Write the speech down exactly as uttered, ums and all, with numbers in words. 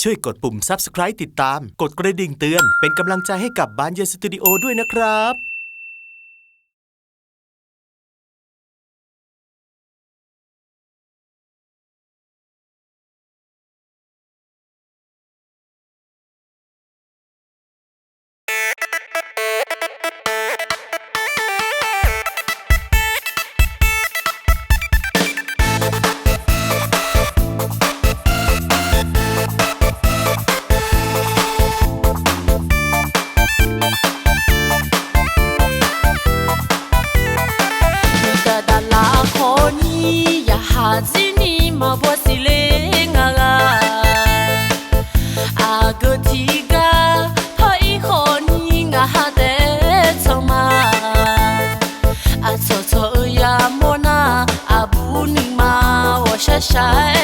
ช่วยกดปุ่ม Subscribe ติดตาม กดกระดิ่งเตือน เป็นกำลังใจให้กับ บานเย็น Studio ด้วยนะครับ Daqdaq laf khawf ni yaqhaq dzirni maqbaw siqle nga gha. Aqgeu tiqgar par-ir khawf ni ngaq ha taef-aer tsanq ma. Aqcawq cawq-eu yamawr nar, aqbur nuima ghawqshaq shaq-aer